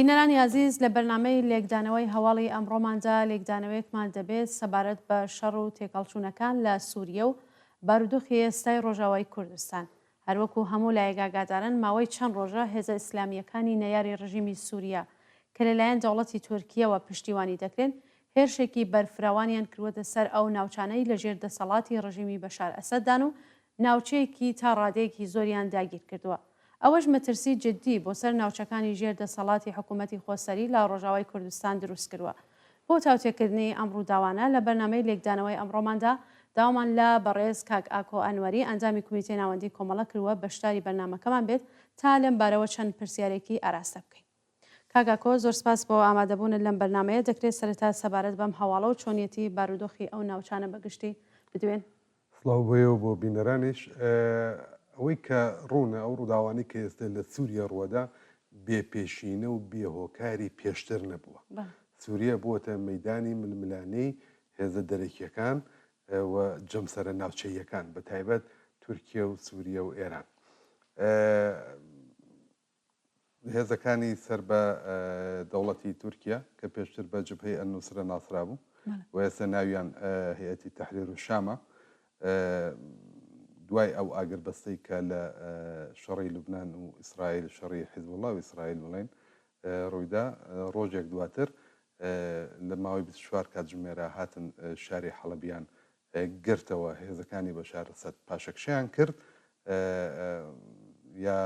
بینەرانی ئازیز لە بەرنامەی لێکدانەوەی هەواڵی ئەمڕۆماندا لێکدانەوەیەکمان دەبێت سەبارەت بە شەڕ و تێکهەڵچوونەکان لە سووریە و بارودۆخی ئێستای ڕۆژاوای کوردستان. هەروەکو هەموو لایەک ئاگادارن ماوەی چەند ڕۆژە هێزە ئیسلامییەکانی نەیاری ڕژیمی سووریە کە لەلایەن دەوڵەتی تورکیەوە پشتیوانی دەکرێن هێرشێکی بەرفراوانیان کرووەتە سەر ئەو ناوچانەی لەژێر دەسەڵاتی ڕژیمی بەشار ئەسەددان و ناوچەیەکی تا ڕادەیەکی زۆریان داگیرکردووە. ئەوەش مەترسی جددی بۆ سەر ناوچەکانی ژێر دەسەڵاتی حکوومەتی خۆسەری لە ڕۆژاوای کوردستان دروستکردووە. بۆ تاوتێکردنی ئەم ڕووداوانە لە بەرنامەی لێکدانەوەی ئەمڕۆماندا داوامان لە بەڕێز کاک ئاکۆ ئەنوەری ئەندامی کومیتەی ناوەندی کۆمەڵە کردووە بەشداری بەرنامەکەمان بێت تا لەم بارەوە چەند پرسیارێکی ئاراستە بکەین. کاک ئاکۆ زۆر سپاس بۆ ئامادەبوونت لەم بەرنامەیە، دەکرێت سەرەتا سەبارەت بەم هەواڵە و چۆنیەتی بارودۆخی ئەو ناوچانە بە گشتی بدوێن؟ سڵاو بۆ ئێوە بۆ بینەرانیش. ئەوەی کە ڕوونە ئەو ڕووداوانەی کە ئێستا لە سووریە ڕووەدا بێ پێشینە و بێ هۆکاری پێشتر نەبووە. سووریە بووەتە مەیدانی ململانێی هێزە دەرەکییەکان و جەمسەرە ناوچەییەکان بە تایبەت تورکیە و سووریە و ئێران. هێزەکانی سەر بە دەوڵەتی تورکیا کە پێشتر بە جبهەی ئەلنوسرە ناسرابوو و ئێستا ناویان هەیئەتی تەحریر الشامە دوای ئەو ئاگربەستەی کە لە شەڕی لوبنان و ئیسرائیل شەڕی حیزبوڵڵا و ئیسرائیل بڵێن ڕوویدا ڕۆژێک دواتر لە ماوەی 24 کاتژمێرا هاتن شاری حەڵەبیان گرتەوە، هێزەکانی بەشار ئەسەد پاشەکشەیان کرد یا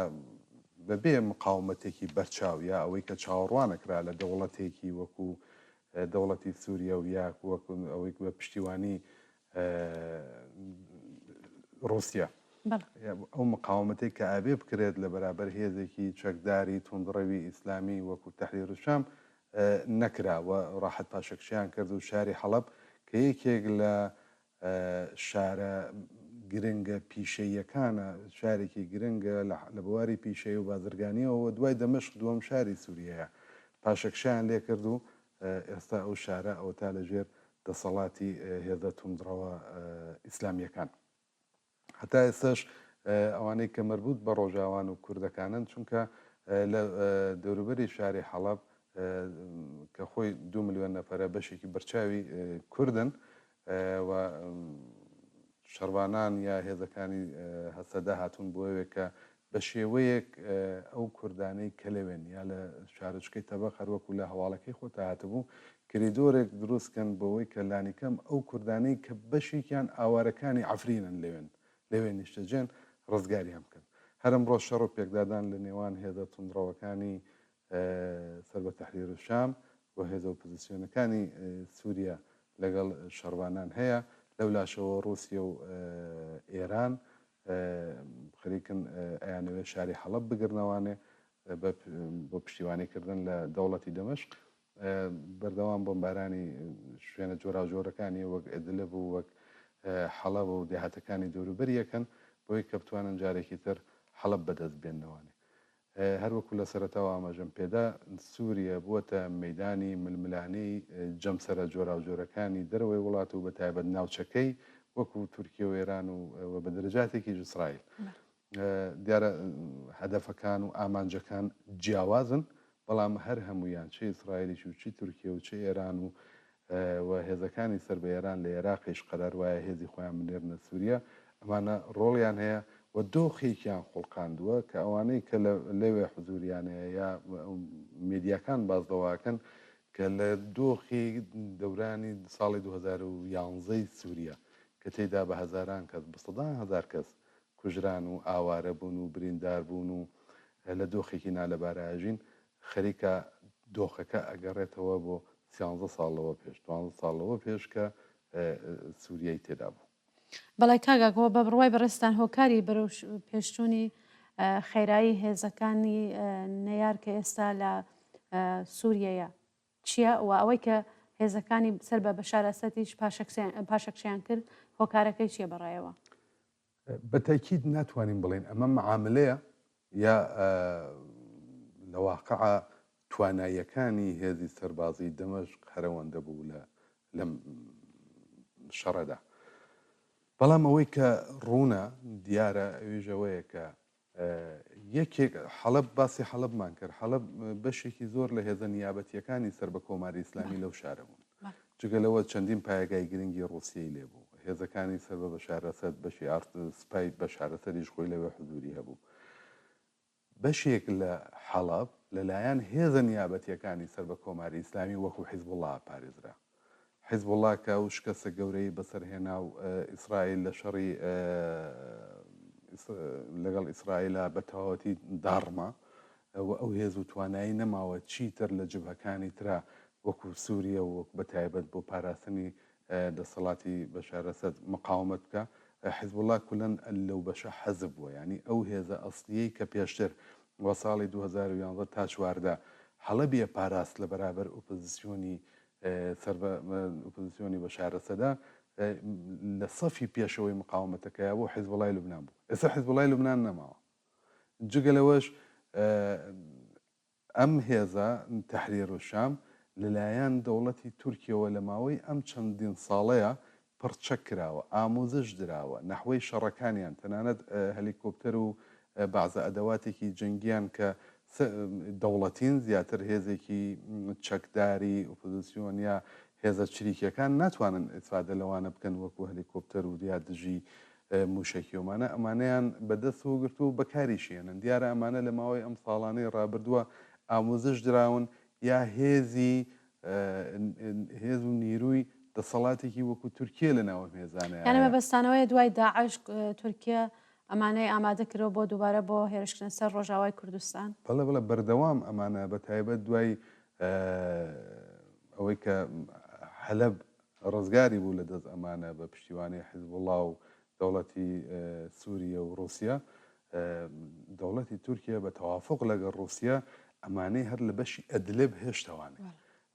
بەبێ مقاومەتێکی بەرچاو یا ئەوەی کە چاوەڕوانەکرا لە دەوڵەتێکی وەکو دەوڵەتی سووریە و یا وەکو ئەوەی بە پشتیوانی ڕووسیا ئەو مقاومەتێک کە ئابێ بکرێت لە بەرابەر هێزێکی چەکداری توندڕەوی ئیسلامی وەکو تەحریر شام نەکرا و ڕاحەت پاشەکشەیان کرد و شاری حەڵەب کە یەکێک لە شارە گرنگە پیشەییەکانە، شارێکی گرنگە لە بواری پیشەیی و بازرگانییەوە و دوای دەمشق دووەم شاری سووریەیە، پاشەکشەیان لێکرد و ئێستا ئەو شارە ئەوەتا لەژێر دەسەڵاتی هێزە توندڕەوە ئیسلامییەکان. هەتا ئێستاش ئەوانەی کە مەربوت بە ڕۆژاوان و کوردەکانن چونکە لە دەوروبەری شاری حەڵەب کە خۆی دو ملیۆن نەفەرە بەشێکی بەرچاوی کوردن و شەڕوانان یا هێزەکانی هەسەدە هاتوون بۆ ئەوێ کە بە شێوەیەک ئەو کوردانەی کە لەوێن یا لە شارۆچکەی تەبەق هەر وەکو لە هەواڵەکەی خۆتا هاتبوو کریدۆرێک دروست کەن بۆوەی کە لانیکەم ئەو کوردانەی کە بەشێکیان ئاوارەکانی عەفرینن لەوێن لەوێ نیشتەجێن ڕزگاریان بکەن. هەر ئەمڕۆ شەڕ و پێکدادان لە نێوان هێزە توندڕەوەکانی سەر بە تەحریرولشام و هێزە ئۆپۆزسیۆنەکانی سوریە لەگەڵ شەڕڤانان هەیە، لەولاشەوە ڕووسیە و ئێران خەریکن ئەیانەوێت شاری حەڵەب بگرنەوانێ بۆ پشتیوانی کردن لە دەوڵەتی دەمشق بەردەوام بۆمبارانی شوێنە جۆراوجۆرەکانی وەک ئەدلب و وەک حەڵەب و دێهاتەکانی دەوروبەری یەکەن بۆی کە بتوانن جارێکی تر حەڵەب بەدەست بێننەوانێ. هەروەکو لە سەرەتاوە ئاماژەم پێدا، سوریە بووەتە مەیدانی ململانێی جەمسەرە جۆراوجۆرەکانی دەرەوەی وڵات و بەتایبەت ناوچەکەی وەکو تورکیە و ئێران و بە دەرەجاتێکیش ئیسرائیل. دیارە هەدەفەکان و ئامانجەکان جیاوازن، بەڵام هەر هەموویان چ ئیسرائیلیش و چ تورکیە و چ ئێران و و هێزەکانی سەر بە ئێران لە ئێراقیش قەرار وایە هێزی خۆیان بنێرنە سوریە، ئەمانە ڕۆڵیان هەیە و دۆخێکیان خوڵقاندووە کە ئەوانەی کە لەوێ حزوریان هەیە یا مێدیاکان باس لەوە ئەکەن کە لە دۆخی دەورانی ساڵی 2011 ی سوریە کە تێیدا بە هەزاران کەس بە سەدان هەزار کەس کوژران و ئاوارە بوون و بریندار بوون و لە دۆخێکی نالەبارا ئەژین، خەریکە دۆخەکە ئەگەڕێتەوە بۆ سیانزە ساڵ لەوە پێش، دوانزە ساڵ لەوە پێش کە سوریای تێدا بوو. بەڵێ کاک ئاکۆ، بە بڕوای بەڕێزتان هۆکاری بەرەو پێشچوونی خێرایی هێزەکانی نەیار کە ئێستا لە سوریەیە چییە و ئەوەی کە هێزەکانی سەر بە بەشار ئەسەدیش پاشەکشەیان کرد هۆکارەکەی چییە بەڕایەوە؟ بە تەئکید ناتوانین بڵێین ئەمە معاملەیە یا لە واقعا تواناییەکانی هێزی سەربازی دەمەشق هەرەوەندە بوو لە لەم شەڕەدا. بەڵام ئەوەی کە ڕوونە دیارە ئەویش ئەوەیە کە یەکێک حەڵەب باسی حەڵەبمان کرد حەڵەب بەشێکی زۆر لە هێزە نیابەتیەکانی سەر بە کۆماری ئیسلامی لەو شارە بوون جگە لەوە چەندین پایەگای گرنگی ڕووسیەی لێ بوو هێزەکانی سەر بە بەشار ئەسەد بەشی ئارت سپای بەشار ئەسەدیش خۆی لەوێ حزوری هەبوو بەشێک لە حەڵەب لەلایەن هێزە نیابەتیەکانی سەر بە کۆماری ئیسلامی وەکو حیزبوڵا پارێزرا. حیزبوڵا کە ئەو شکەستە گەورەی بەسەر هێنا و ئیسرائیل لە شەڕی لەگەڵ ئیسرائیلا بە تەواوەتی داڕما و ئەو هێز و توانایی نەماوە چیتر لە جبهەکانی ترا وەکو سوریە و وەک بە تایبەت بۆ پاراستنی دەسەڵاتی بەشار ئەسەد مقاومەت بکا، حیزبوڵا کولەن لەو بەشە حەزف بووە، یانی ئەو هێزە ئەسڵیەی کە پێشتر وە ساڵی 2011 تا 14 حەڵەبی ئەپاراست لە بەرابەر ئۆپۆزیسیۆنی سەر بە ئۆپۆزیسیۆنی بەشار ئەسەدا لە سەفی پێشەوەی مقاومەتەکەیا بوو حیزبوڵای لوبنان بوو، ئێستا حیزبوڵای لوبنان نەماوە. جگە لەوەش ئەم هێزە، تەحریرولشام، لەلایەن دەوڵەتی تورکیەوە لە ماوەی ئەم چەندین ساڵەیا پڕچەک کراوە، ئاموزش دراوە، نەحوەی شەڕەکانیان، تەنانەت هەلیکۆپتەر و بەعزە ئەدەواتێکی جەنگیان کە دەوڵەتین، زیاتر هێزێکی چەکداری ئۆپۆزیسیۆن یا هێزە چریکیەکان ناتوانن ئیسفادە لەوانە بکەن وەکو هەلیکۆپتەر و یا دژی موشەکی ئەمانە ئەمانەیان بەدەستەوە گرتووە و بەکاریشی هێنن، دیارە ئەمانە لە ماوەی ئەم ساڵانەی ڕابردووە ئاموزش دراون یا هێزی هێز و نیروی دەسەڵاتێکی وەکو تورکیە لە ناو ئەم هێزانەیە یانە هەیە. مەبەستانەوەیە دوای داعش تورکیە ئەمانەی ئامادە کردوە بۆ دووبارە بۆ هێرشکردنە سەر ڕۆژاوای کوردستان؟ بەڵێ بەڵێ بەردەوام ئەمانە بە تایبەت دوای ئەوەی کە حەلەب ڕزگاری بوو لە دەست ئەمانە بە پشتیوانی حیزبوڵا و دەوڵەتی سوریە و ڕوسیە، دەوڵەتی تورکیە بە تەوافوق لەگەڵ ڕوسیە ئەمانەی هەر لە بەشی ئەدلب هێشتەوانێ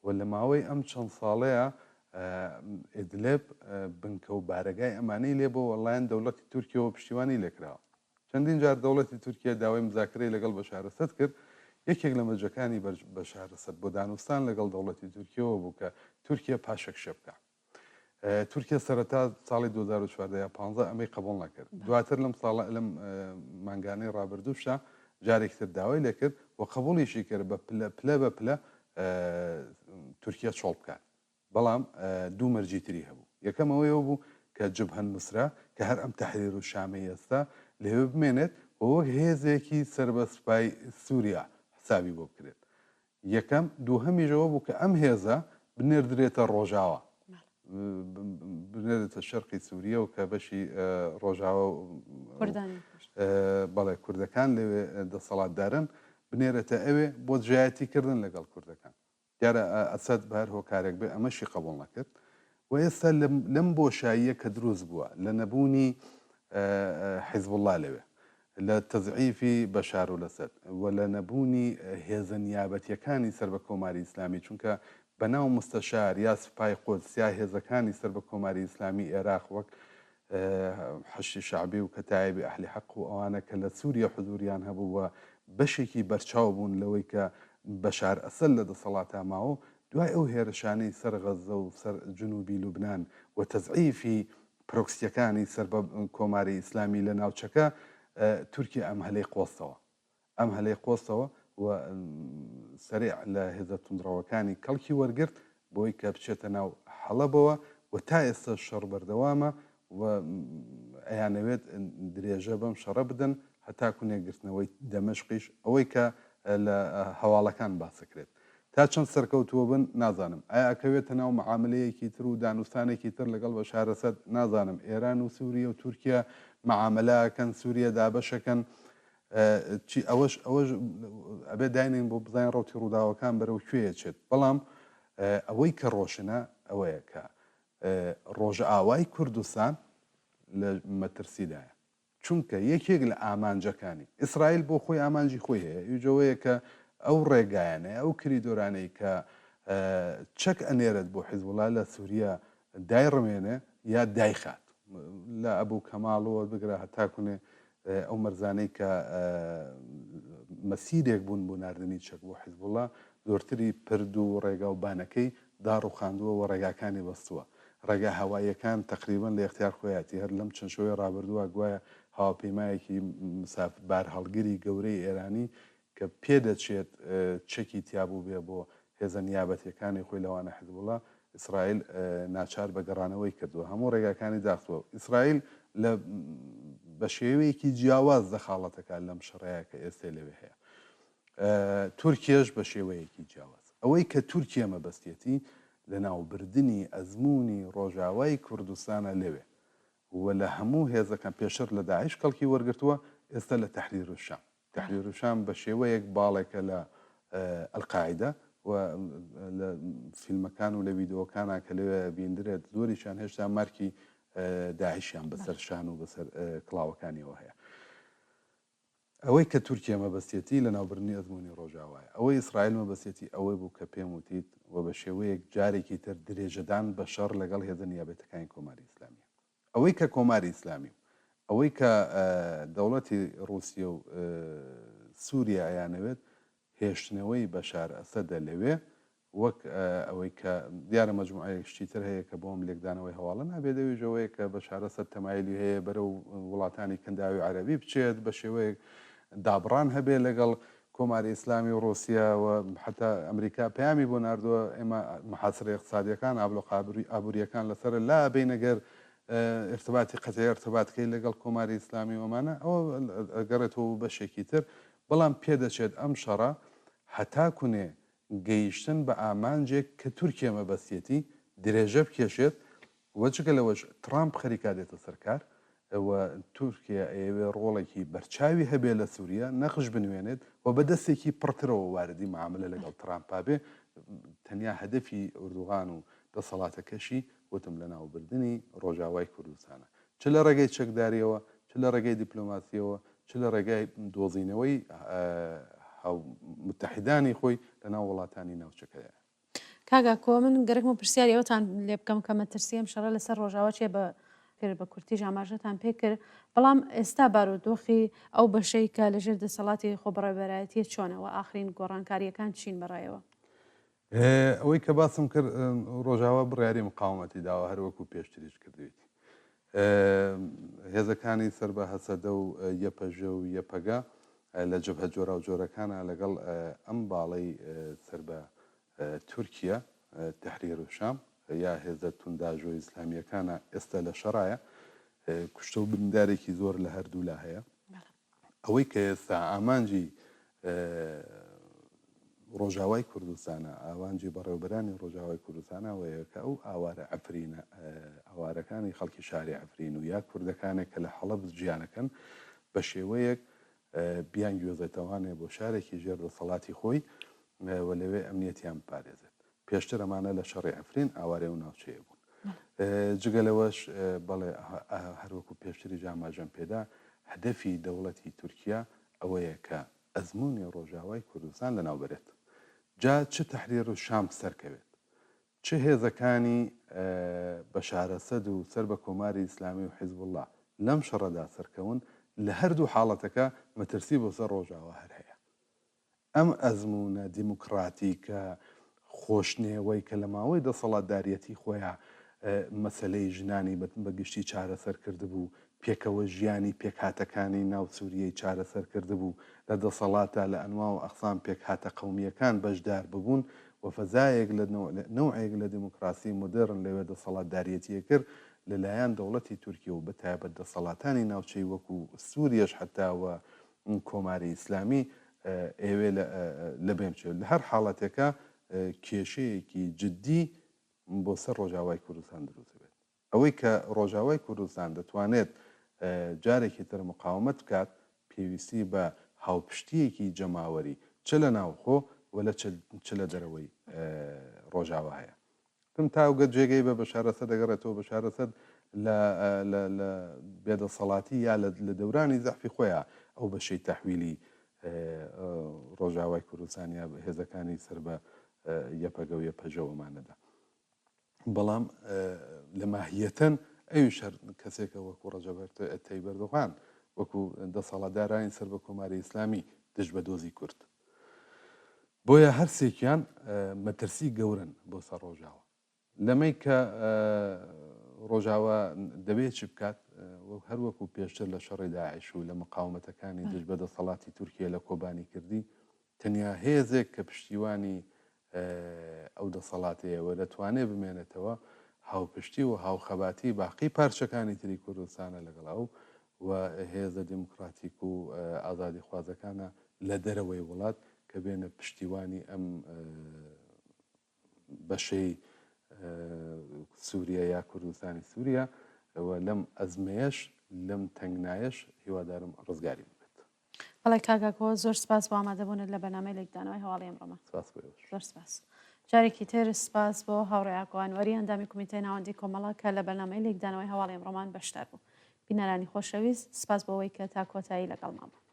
و لە ماوەی ئەم چەند ساڵەیە ئیدلب بنکە و بارەگای ئەمانەی لێ بۆ وەڵایەن دەوڵەتی تورکیەوە پشتیوانی لێکراوە. چەندین جار دەوڵەتی تورکیە داوای مزاکرەی لەگەڵ بەشار ئەسەد کرد، یەکێک لە مەرجەکانی بەشار ئەسەد بۆ دانوستان لەگەڵ دەوڵەتی تورکیەوە بوو کە تورکیە پاشەکشە بکا. تورکیە سەرەتا ساڵی 2014 یا 15 ئەمەی قبوڵ نەکرد. دواتر لەم ساڵە لەم مانگانەی ڕابردووشدا جارێکی تر داوای لێکرد و قبوڵیشی کرد بە پلە پلە بە پلە تورکیە چۆڵ بکات. بەڵام دوو مەرجی تری هەبوو، یەکەم ئەوەی ئەو بوو کە جبهە النصرە کە هەر ئەم تەحریر الشامەی ئێستا لەوێ بمێنێت و وەک هێزێکی سەر بە سوپای سوریا حسابی بۆ بکرێت یەکەم، دووهەمیش ئەوە بوو کە ئەم هێزە بنێردرێتە ڕۆژاوا بنێرێتە شەرقی سوریە و کە بەشی ڕۆژاوا بەڵێ کوردەکان لەوێ دەسەڵاتدارن بنێرێتە ئەوێ بۆ دژایەتی کردن لەگەڵ کوردەکان. دیارە ئەسەد بە هەر هۆکارێک بێ ئەمەشی قبوڵ نەکرد و ئێستا لەم بۆشاییە کە دروست بووە لە نەبوونی حیزبوڵڵا لەوێ، لە تەزعیفی بەشارولەسەد و لە نەبوونی هێزە نیابەتییەکانی سەر بە کۆماری ئیسلامی، چونکە بەناو مستەشار یا سوپای قودس یا هێزەکانی سەر بە کۆماری ئیسلامی ئێراق وەک حەشدی شەعبی و کەتایبی ئەهلی حەق و ئەوانە کە لە سوریە حزوریان هەبوو و بەشێکی بەرچاو بوون لەوەی کە بەشار ئەسەد لە دەسەڵاتا ماوە و دوای ئەو هێرشانەی سەر غەززە و سەر جنوبی لوبنان و تەزعیفی پرۆکسیەکانی سەر بە کۆماری ئیسلامی لە ناوچەکە تورکیە ئەم هەلەی قۆستەوە. ئەم هەلەی قۆستەوە و سەریع لە هێزە توندڕەوەکانی کەڵکی وەرگرت بۆی کە بچێتە ناو حەڵەبەوە و تا ئێستا شەڕ بەردەوامە و ئەیانەوێت درێژە بەم شەڕە بدەن هەتاکو نێگرتنەوەی دەمشقیش ئەوەی کە لە هەواڵەکان باسەکرێت تا چەند سەرکەوتووە بن نازانم ئایا ئەکەوێتە ناو مەعاملەیەکی تر و دانوستانێکی تر لەگەڵ بەشار ئەسەد نازانم ئێران و سوریە و تورکیا مەعاملە ئەکەن سوریە دابەشەکەن چی ئەوەش ئەوەش ئەبێ داینێن بۆ بزانین ڕەوتی ڕووداوەکان بەرەو کوێ ئەچێت بەڵام ئەوەی کە ڕۆشنە ئەوەیە کە ڕۆژئاوای کوردستان لە مەترسیدایە چونکە یەکێک لە ئامانجەکانی ئیسرائیل بۆ خۆی ئامانجی خۆی هەیە ئیجەوەیە کە ئەو ڕێگایانەیە ئەو کریدۆرانەی کە چەک ئەنێرێت بۆ حیزبوڵا لە سووریا دایڕمێنێ یا دایخات لە ئەبوو کەماڵەوە بگرە هەتاکونێ ئەو مەرزانەی کە مەسیرێک بوون بۆ ناردنی چەک بۆ حیزبوڵا زۆرتری پرد و ڕێگا و بانەکەی داڕوخاندووە و ڕێگاکانی بەستووە. ڕێگا هەواییەکان تەقریبەن لە ئیختیار خۆیاتی، هەر لەم چەند شەوەی ڕابردووە گوایە هاوپەیمایەکی مسافر بارهەڵگری گەورەی ئێرانی کە پێدەچێت چەکی تیابووبێ بۆ هێزە نیابەتیەکانی خۆی لەوانە حزبوڵا، ئیسرائیل ناچار بە گەڕانەوەی کردووە، هەموو ڕێگاکانی داخستووە. ئیسرائیل لە بە شێوەیەکی جیاواز دەخاڵەت دەکات لەم شەڕەیە کە ئێستێ لەوێ هەیە. تورکیەش بە شێوەیەکی جیاواز. ئەوەی کە تورکیە مەبەستیەتی لەناوبردنی ئەزموونی ڕۆژاوای کوردستانە لەوێ و لە هەموو هێزەکان پێشتر لە داعش کەڵکی وەرگرتووە، ئێستا لە تەحریرولشام. تەحریرولشام بە شێوەیەک باڵێکە لە ئەلقاعیدە و لە فیلمەکان و لە ویدئۆکانا کە لەوێ ئەبیندرێت زۆریشیان هێشتا مارکی داعشیان بەسەر شان و بەسەر کڵاوەکانیەوە هەیە. ئەوەی کە تورکیە مەبەستیەتی لەناوبردنی ئەزموونی ڕۆژاوایە. ئەوەی ئیسرائیل مەبەستیەتی ئەوەی بوو کە پێم وتیت و بە شێوەیەک جارێکی تر درێژەدان بە شەڕ لەگەڵ هێزە نیابەتەکانی کۆماری ئیسلامییە. ئەوەی کە کۆماری ئیسلامی و ئەوەی کە دەوڵەتی ڕووسیە و سووریە ئەیانەوێت هێشتنەوەی بەشار ئەسەدە لەوێ وەک ئەوەی کە دیارە مەجموعەیەک شتی تر هەیە کە بۆم لێکدانەوەی هەواڵە نابێت ئەویش ئەوەیە کە بەشار ئەسەد تەمایلی هەیە بەرەو وڵاتانی کەنداوی عەرەبی بچێت بە شێوەیەک دابڕان هەبێ لەگەڵ کۆماری ئیسلامی و ڕووسیە و حەتا ئەمریکا پەیامی بۆ ناردووە ئێمە محاسرە ئیقتسادیەکان ئابلۆقە ئابووریەکان لەسەر لا بین ئەگەر ارتباطی قەتعی ارتباط کەی لەگەڵ کۆماری ئیسلامی و ئەمانە ئەوە ئەگەڕێتەوە بۆ بەشێکی تر بەڵام پێدەچێت ئەم شەڕە هەتا کونێ گەیشتن بە ئامانجێک کە تورکیە مەبەستیەتی درێژە بکێشێت و جگە لەوەش تڕامپ خەریکا دێتە سەر کار و تورکیە ئەیەوێ ڕۆڵێکی بەرچاوی هەبێ لە سوریە نەخش بنوێنێت و بە دەستێکی پڕترەوە واردی معاملە لەگەڵ تڕامپا بێ تەنیا هەدەفی ئوردوغان و دەسەڵاتەکەشی وتم لەناوبردنی ڕۆژاوای کوردستانە چ لە ڕێگەی چەکداریەوە چ لە ڕێگەی دیپلۆماسیەوە چ لە ڕێگای دۆزینەوەی هاو متحدانی خۆی لەناو وڵاتانی ناوچەکەیە. کاک ئاکۆ من گەرەکمە پرسیاری ئەوەتان لێ بکەم کە مەترسی ئەم شەڕە لەسەر ڕۆژاوا چیە بە کرد بە کورتیش ئاماژەتان پێ کرد بەڵام ئێستا بارودۆخی ئەو بەشەی کە لەژێر دەسەڵاتی خۆبەڕێوەبەرایەتیە چۆنە و ئاخرین گۆڕانکارییەکان چین بەڕایەوە؟ ئەوەی کە باسم کرد ڕۆژاوا بڕیاری مقاومەتی داوە هەر وەکو پێشتریش کردویتی هێزەکانی سەر بە هەسەدە و یەپەژە و یەپەگە لە جبهە جۆراوجۆرەکانە لەگەڵ ئەم باڵەی سەر بە تورکیە تحریر و شام یا هێزە تونداژۆ ئیسلامیەکانە ئێستا لە شەڕایە کوشتە و بریندارێکی زۆر لە هەردوولا هەیە ئەوەی کە ئێستا ئامانجی ڕۆژاوای کوردستانە، ئاوانجی بەڕێوەبەرانی ڕۆژاوای کوردستان ئەوەیە کە ئەو ئاوارە عەفرینە، ئاوارەکانی خەڵکی شاری عەفرین و یا کوردەکانێک کە لە حەڵەب ژیانەکەن بە شێوەیەک بیانگوێزێتەوانێ بۆ شارێکی ژێر دەسەڵاتی خۆی و لەوێ ئەمنیەتیان بپارێزێت. پێشتر ئەمانە لە شەڕی عەفرین ئاوارەی ئەو ناوچەیە بوون. جگە لەوەش بەڵێ هەروەکو پێشتریش ئاماژەم پێدا هەدەفی دەوڵەتی تورکیا ئەوەیە کە ئەزموونی ڕۆژاوای کوردستان لەناو بەرێت. جا چ تەحریر شام سەرکەوێت، چ هێزەکانی بەشار ئەسەد و سەر بە کۆماری ئیسلامی و حیزبوڵڵا لەم شەڕەدا سەرکەون، لە هەردوو حاڵەتەکە مەترسی بۆ سەر ڕۆژاوا هەر هەیە. ئەم ئەزموونە دیموکراتیکە خۆشنێوەی کە لە ماوەی دەسەڵاتداریەتی خۆیا مەسەلەی ژنانی بە گشتی چارەسەر کردبوو، پێکەوە ژیانی پێکهاتەکانی ناو سوریەی چارەسەر کردبوو، لە دەسەڵاتا لە ئەنوا و ئەقسام پێکهاتە قەومییەکان بەشدار ببوون و فەزایەک لە نەوعێک لە دیموکراسی مۆدێڕن لەوێ دەسەڵاتداریەتی ئەکرد لە لایەن دەوڵەتی تورکیە و بە تایبەت دەسەڵاتانی ناوچەی وەکوو سوریەش حەتا و کۆماری ئیسلامی ئەیەوێ لە بەین بچێت. لە هەر حاڵەتێکا کێشەیەکی جدی بۆ سەر ڕۆژاوای کوردستان دروست دەبێت. ئەوەی کە ڕۆژاوای کوردستان دەتوانێت جارێکی تر مقاومەت بکات پێویستی بە هاوپشتییەکی جەماوەری چ لە ناوخۆ و لە چ لە دەرەوەی ڕۆژاوا هەیە. تم تاوگە جێگەی بە بەشار ئەسەد دەگەڕێتەوە، بەشار ئەسەد لە لە لە بێدەسەڵاتی یا لە لە دەورانی زەعفی خۆیا ئەو بەشەی تەحویلی ڕۆژاوای کوردستان یا هێزەکانی سەر بە یەپەگە و یەپەژە و ئەمانەدا. بەڵام لە ماهیەتەن ئەویش هەر کەسێکە وەکو ڕەجەب تەیب ئەردۆغان وەکو دەسەڵاتدارانی سەر بە کۆماری ئیسلامی دژ بە دۆزی کورد. بۆیە هەرسێکیان مەترسی گەورەن بۆ سەر ڕۆژاوا. لەمەی کە ڕۆژاوا دەبێت چی بکات؟ هەر وەکو پێشتر لە شەڕی داعش و لە مقاومەتەکانی دژ بە دەسەڵاتی تورکیە لە کۆبانی کردی، تەنیا هێزێک کە پشتیوانی ئەو دەسەڵاتەیە و دەتوانێت بمێنێتەوە، هاوپشتی و هاوخەباتی باقی پارچەکانی تری کوردستانە لەگەڵ ئەو و هێزە دیموکراتیک و ئازادیخوازەکانە لە دەرەوەی وڵات کە بێنە پشتیوانی ئەم بەشەی سووریا یا کوردستانی سووریا و لەم ئەزمەیەش لەم تەنگنایەش هیوادارم ڕزگاری ببێت. بەڵێ کاک ئاکۆ زۆر سپاس بۆ ئامادەبوونت لە بەرنامەی لێکدانەوەی هەواڵی ئەمڕۆمان. سپاس بۆ ئێوەش. زۆر سپاس. جارێکی تر سپاس بۆ هاوڕێ ئاکۆ ئەنوەری ئەندامی کومیتەی ناوەندی کۆمەڵە کە لە بەرنامەی لێکدانەوەی هەواڵی ئەمڕۆمان بەشدار بوو. بینەرانی خۆشەویست سپاس بۆ ئەوەی کە تا کۆتایی لەگەڵمان بوون.